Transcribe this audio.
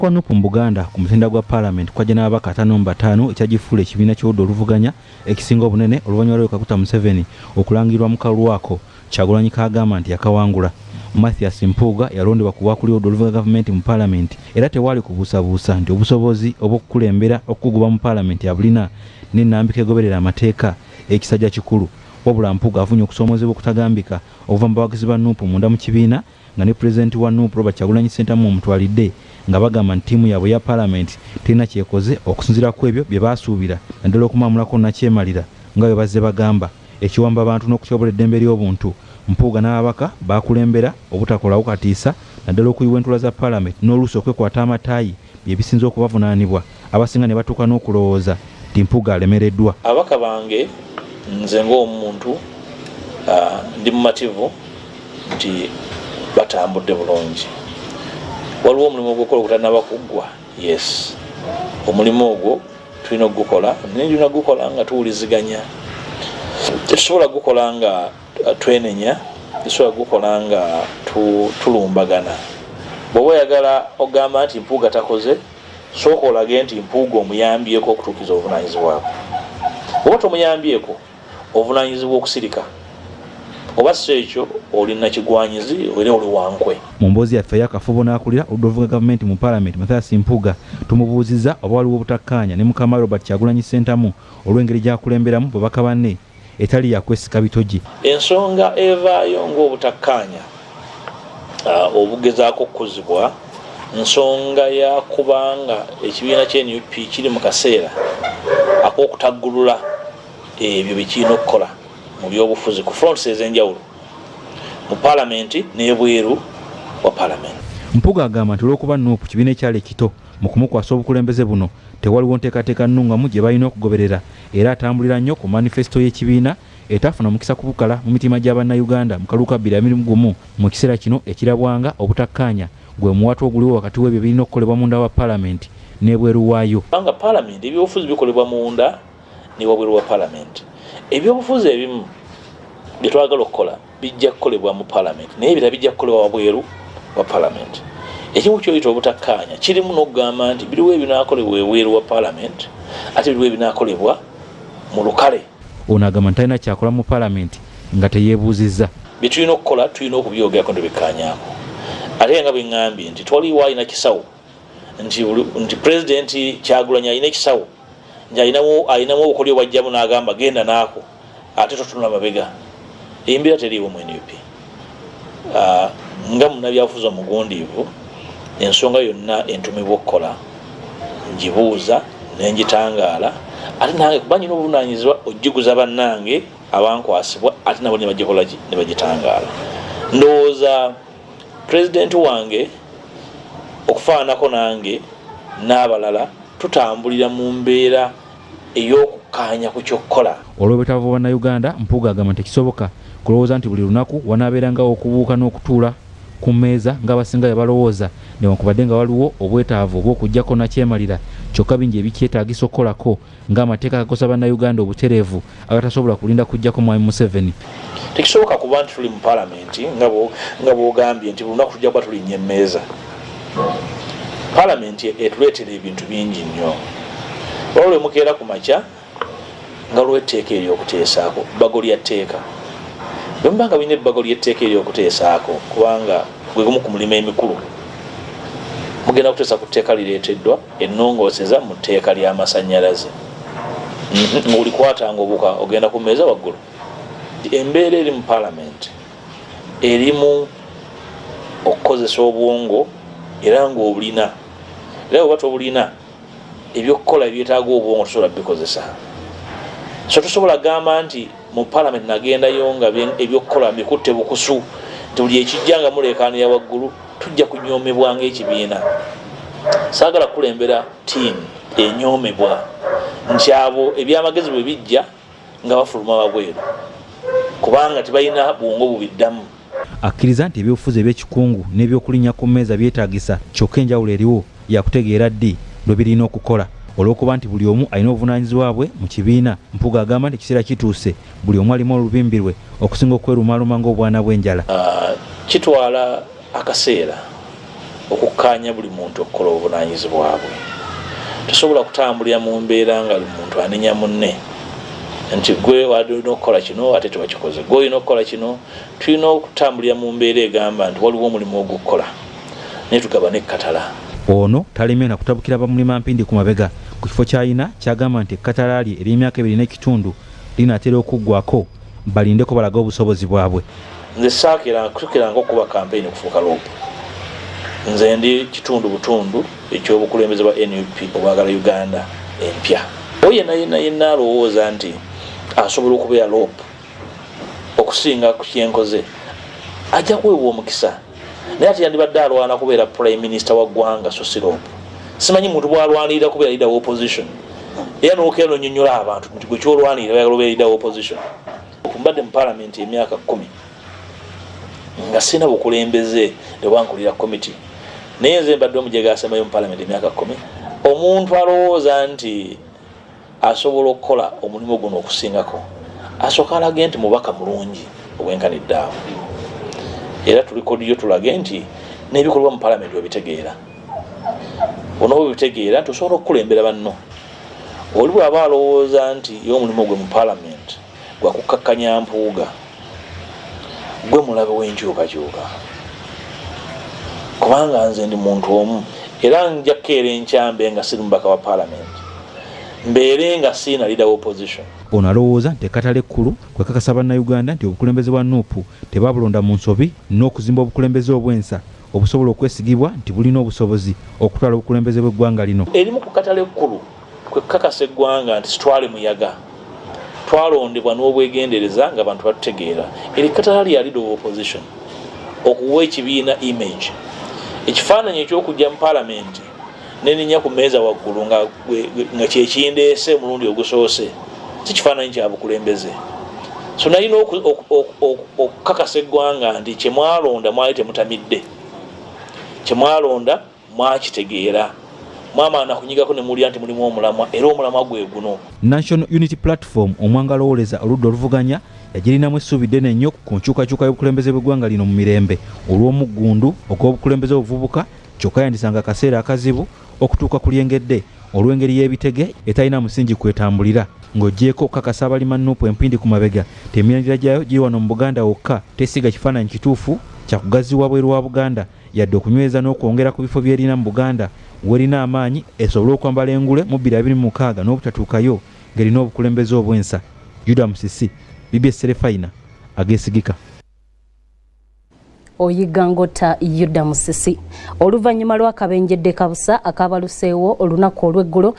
Kwa NUP mu Buganda ku mutendera gwa Palamenti kwajja n'ababaka 55 ekyagifuula ekibiina ky'oludda oluvuganya ekisinga obunene oluvannyuma lwa Yoweri Kaguta Museveni okulangirirwa mu kalulu ako Kyagulanyi k'agamba nti yakawangula. Mathias Mpuuga yalondebwa ku bwakulira oludda oluvuganya gavumenti mu Palamenti era tewaali kubuusabuusa nti obusobozi obw'okukulembera okukuguba mu Palamenti abulina n'ennambika egoberera amateeka ekisajja kikulu. Wabula Mpuuga afunye okusoomoozebwa okutagambika okuva mu bawagizi ba NUP munda mu kibiina nga ne pulezidenti wa Nup Robert Kyagulanyi Ssentamu omutwalidde nga bagamba nti ttiimu yaabwe eya palamenti terina kyekoze okusinziira ku ebyo bye basuubira naddala okumaamulako nnakyemalira nga bwe bazze bagamba ekiwamba bantu n'okutyobola eddembe ly'obuntu. Mpuuga n'ababaka b'akulembera obutakolawo katiisa naddala okuyiwa entuula za palamenti n'oluusi okwekwata amataayi bye bisinze okubavunaanibwa abasinga ne batuuka n'okulowooza nti Mpuuga alemereddwa. Ababaka bange nze ng'omuntu ndi mumativu nti batambudde bulungi. Waliwo omulimu ogwokukola ogutanaba kuggwa, yes, omulimu ogwo tulina okugukola naye tulina kugukola nga tuwuliziganya, tetusobola kugukola nga twenenya, tetusobola kugukola nga tulumbagana. Bw'oba oyagala ogamba nti Mpuuga takoze, sooka olage nti Mpuuga omuyambyeko okutuukiriza obuvunaanyizibwa bwe. Bw'oba tomuyambyeko, ovunaanyizibwa okusirika, oba si ekyo oli nakigwanyizi era oli wankwe. Mu mboozi yaffe ey'akafubo n'akulira oludda oluvuga gavumenti mu Palamenti Mathias Mpuuga tumubuuzizza oba waliwo obutakkaanya ne mukama we Robert Kyagulanyi Ssentamu olw'engeri gy'akulemberamu babaka banne etali ya kwesika bitogi. Ensonga evaayo ng'obutakkaanya obugezaako okukuzibwa nsonga ya kubanga ekibiina kya NUP kiri mu kaseera ak'okutaggulula ebyo bye kirina okukola mu byobufuzi ku fronts ez'enjawulo mu palamenti n'ebweru wa palamenti. Mpuuga agamba nti olw'okuba Nup kibiina ekyali ekito mu kumukwasa obukulembeze buno, tewaliwo nteekateeka nnungamu gye balina okugoberera era atambulira nnyo ku manifesito y'ekibiina etaafuna mukisa kubukala mu mitima gya Bannayuganda mu kalulu ka 2021 mu kiseera kino ekirabwanga obutakkaanya gwe muwaatwa oguliwo wakati w'ebyo ebirina okukolebwa munda wa palamenti n'ebweru waayo. Kubanga palamenti ebyobufuzi bikolebwa munda ne wabweru wa palamenti. Ebyobufuzi ebimu bye twagala okukola bijja kukolebwa mu palamenti naye ebirala bijja kukolebwa wabweru wa palamenti. Ekimu kyoyita obutakkaanya kirimu n'okugamba nti biriwo ebinaakolebwa ebweru wa palamenti ate biriwo ebinaakolebwa mu lukale. Ono agamba nti talina kyakola mu palamenti nga teyeebuuzizza. Bye tulina okukola tulina okubyogerako ne tubikkaanyaako ate nga bwe ŋŋambye nti tewaliwo alina kisawo nti pulezidenti Kyagulanyi alina ekisawo nti alinamu obukodyo bwajjamu n'agamba genda naako ate totunula mabega. Embeera teriiwo mu NUP. Nga munnabyabufuzi omugundiivu ensonga yonna entumibwa okukola ngibuuza ne ngitangaala ate nange kuba nyina obuvunaanyizibwa ogiguza bannange abankwasibwa ate nabo ne bagikola ki ne bagitangaala. Ndowooza pulezidenti wange okufaananako nange n'abalala tutambulira mu mbeera ey'okukkaanya ku ky'okukola. Olw'obwetaavu bwa Bannayuganda, Mpuuga agamba nti tekisoboka kulowooza nti buli lunaku wanaabeerangawo okubuuka n'okutuula ku mmeeza ng'abasinga bwe balowooza newankubadde nga waliwo obwetaavu obw'okuggyako nnakyemalira kyokka bingi ebikyetaagisa okukolako ng'amateeka agakosa Bannayuganda obutereevu agatasobola kulinda kuggyako Mwami Museveni. Tekisoboka kuba nti tuli mu palamenti nga bw'ogambye nti buli lunaku tujja kuba tulinnya emmeeza. Palamenti etuleetera ebintu bingi nnyo. Waliwo lwe mukeera ku makya nga waliwo etteeka ery'okuteesaako, bbago lya tteeka. Bwe muba nga mulina ebbago ly'etteeka ery'okuteesaako, kubanga gwe gumu ku mulimu emikulu, mugenda kuteesa ku tteeka lireeteddwa ennongooseza mu tteeka ly'amasannyalaze. Ng'olikwata ng'obuuka ogenda ku mmeeza waggulu. Embeera eri mu palamenti erimu okukozesa obwongo era ng'obulina, era bw'oba tobulina ebyokukola ebyetaaga obwongo tosobola bikozesa. So tosobola gamba nti mu palamenti nagendayo nga ebyokukola mbikutte bukusu nti buli ekijja nga muleekaanira waggulu, tujja kunyoomebwa ng'ekibiina. Saagala kukulembera ttiimu enyoomebwa nti abo ebyamagezi bwe bijja nga bafuluma wabweru kubanga tebalina bwongo bubiddamu. Akkiriza nti ebyobufuzi eby'ekikungu n'ebyokulinnya ku mmeeza byetaagisa kyokka enjawulo eriwo ya kutegeera ddi lwe birina okukola. Olw'okuba nti buli omu alina obuvunaanyizibwa bwe mu kibiina, Mpuuga agamba nti ekiseera kituuse buli omu alime olubimbi lwe okusinga okwerumaaluma ng'obwana bw'enjala. Kitwala akaseera Okukkaanya buli muntu okukola obuvunaanyizibwa bwe. Tosobola kutambulira mu mbeera nga buli muntu anenya munne nti gwe olina okukola kino ate tewakikoze, gwe olina okukola kino. Tulina okutambulira mu mbeera egamba nti waliwo omulimu ogw'okukola, naye tugabane ekkatala. Ono talemye na kutabukira bamulima mpindi ku mabega ku kifo ky'alina, ky'agamba nti ekkatala lye ery'emyaka 2.5 linaatera okuggwako, balindeko balage obusobozi bwabwe. Nze saakeranga okuba kampeyini okufuuka LOP. Nze ndi kitundu butundu ekyobukulembeze bwa NUP obwagala Uganda empya. Oyo yenna yenna yenna alowooza nti asobola okubeera LOP okusinga ku kyenkoze ajja kuweebwa omukisa, naye ate yandibadde alwana kubeera prime minister wa ggwanga, so si LOP. Simanyi muntu bwalwanirira kubeera leader wa opposition, era nokeera nonyonyola abantu nti gwe kyolwanirira oyagala obeera leader wa opposition. Mbadde mu palamenti emyaka 10 nga sina bukulembeze nebwankulira komiti, naye nze mbadde omujega asemayo mu palamenti emyaka 10. Omuntu alowooza nti asobola okukola omulimu guno okusingako asooka alage nti mubaka mulungi obwenkanidde awo, era tulikodiyo tulage nti n'ebikolebwa mu palamenti webitegeera. Onoba obitegeera nti osobola okukulembera banno. Oli bw'aba alowooza nti ye omulimu gwe mu palamenti gwakukakkanya Mpuuga, gwe mulabe w'enkyukakyuka, kubanga nze ndi muntu omu, era nja kukeera enkyambe nga siri mubaka wa palamenti, mbeere nga siina leader wa opposition. Ono alowooza nti ekkatala ekkulu kwekakasa Bannayuganda nti obukulembeze bwa NUP tebabulonda mu nsobi, n'okuzimba obukulembeze obw'ensa obusobola okwesigibwa nti bulina obusobozi okutwala obukulembeze bw'eggwanga lino. Erimu ku katala ekkulu kwekakasa eggwanga nti sitwale muyaga, twalondebwa n'obwegendereza nga bantu batutegeera. Eri katala lya leader of opposition okuwa ekibiina image, ekifaananyi ekyokujja mu palamenti neninya ku meeza waggulu nga kyekindeese omulundi ogusoose si kifaananyi kya bukulembeze. So nalina okukakasa eggwanga nti kyemwalonda mwali temutamidde, kyemwalonda mwakitegeera, mwamaana kunyigako ne muwulira nti mulimu omulamwa, era omulamwa gwe guno. National Unity Platform omwanga alowoleza oludda oluvuganya yagirinamu essuubi ddene nnyo ku nkyukakyuka y'obukulembeze bw'eggwanga lino mu mirembe olw'omuggundu ogw'obukulembeze obuvubuka, kyokka yandisanga akaseera akazibu okutuuka ku lyengedde olw'engeri y'ebitege etalina musingi kwetambulira. Ng'oggyeeko okukakasa abalima NUP empindi ku mabega nti emirandira gyayo giri wano mu Buganda wokka, tesiiga kifaananyi kituufu kya kugaziwa bweru wa Buganda yadde okunyweza n'okwongera ku bifo by'erina mu Buganda werina amaanyi esobole okwambala engule mu 2026 n'obutatuukayo ng'erina obukulembeze obw'ensa. Juda Musisi, BBS Terefayina, ageesigika. Oyiga ngota Yuda Musisi. Oluvannyuma lw'akabenje Kabusa akabaluseewo olunaku olw'eggulo.